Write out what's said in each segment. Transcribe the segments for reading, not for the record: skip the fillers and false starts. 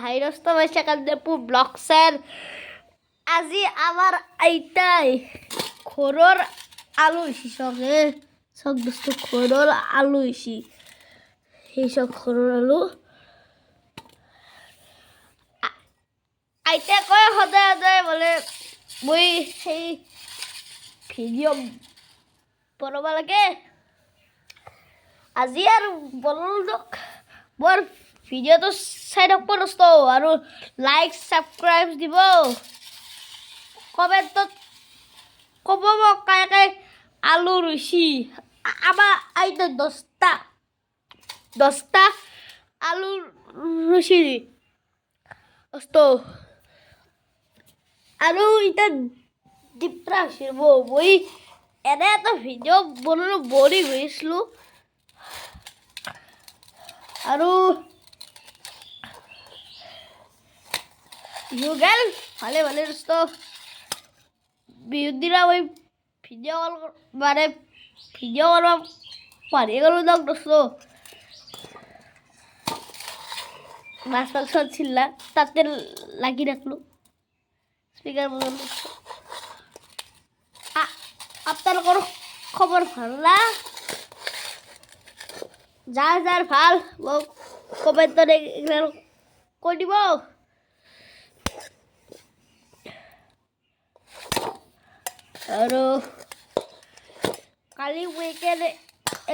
হাই দোস্ত, মই চেকান্দেপুৰ ব্লগছৰ। আজি আমাৰ আইতাই ঘৰৰ আলু হৈছি। চাওক হে, চাওক দোস্ত, ঘৰৰ আলু হৈছি। সেই চাওক, ঘৰৰ আলু। আইতাই কয় সদায় সদায় বোলে মই সেই ভিডিঅ' বনাব লাগে। আজি আৰু বনালো দিয়ক। মোৰ ভিডিঅ'টো চাই থাকিব দোস্ত, আৰু লাইক ছাবস্ক্ৰাইব দিব, কমেণ্টত ক'ব মোক কাই কাই আলু ৰুইছি। আমাৰ আইতা 10টা 10টা আলু ৰুইছি দোস্ত। আৰু এতিয়া দিপৰা হৈছে। মই এনে এটা ভিডিঅ' বনালোঁ, বৰিং হৈছিলোঁ। আৰু বিহু গেল ভালে ভালে দোস্ত। বিহুৰ দিনা মই ভিডিঅ' কল, মানে ভিডিঅ' কৰিব পাহৰি গ'লোঁ দিয়ক দোস্ত। মাছ মাংস আনছিল না, তাতে লাগি থাকলোঁ, স্পীকাৰ বজালোঁ। আপোনালোকৰ খবৰ ভাল না? যাৰ যাৰ ভাল, মোক কমেণ্টত এইগিলা কৈ দিব। আৰু কালি উইকেণ্ড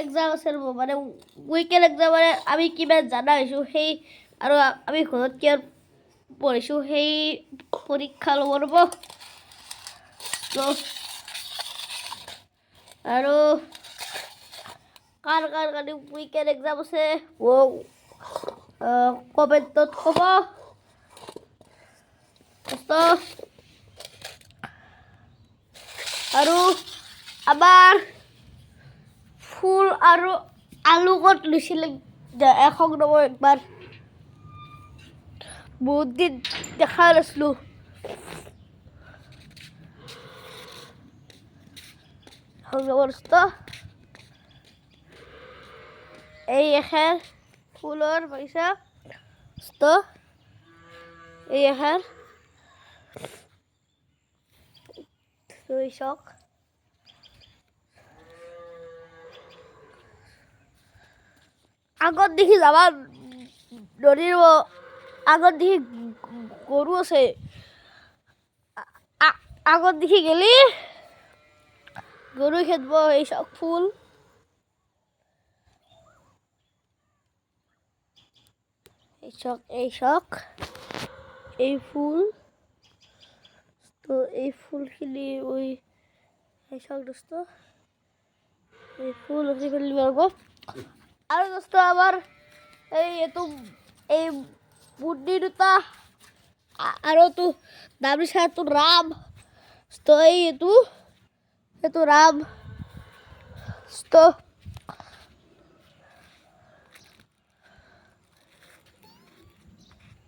এক্সাম আছে ৰ'ব, মানে উইকেণ্ড এক্সাম, মানে আমি কিমান জানা হৈছোঁ সেই আৰু আমি ঘৰত কিমান পঢ়িছোঁ সেই পৰীক্ষা ল'ব ৰ'ব। ত' আৰু কাৰ কাৰ কালি উইকেণ্ড এক্সাম আছে, মোক কমেণ্টত ক'ব দোস্ত। আৰু আমাৰ ফুল আৰু আলু ক'ত ৰুইছিলে এখন ৰ'ব একবাৰ, বহুত দিন দেখা নাছিলোঁ। দোস্ত, এই এখন ফুলৰ বাগিচা দোস্ত, এই এখন চাওক। আগত দেখি যাবা নদীৰ আগত দেখি গৰু আছে। আগত দেখি গেলি গৰু খেদব। এই চাওক ফুল, এই চাওক, এই চাওক, এই ফুল। তো এই ফুলখিনি ওই, এই চাওক দোস্ত, এই ফুল আছে ফেলিব লাগিব। আৰু দোস্ত, আমাৰ এই এইটো এই মন্দিৰ দুটা আৰু এইটো নাম দিছে এইটো ৰাম। দোস্ত, এই এইটো ৰাম দোস্ত।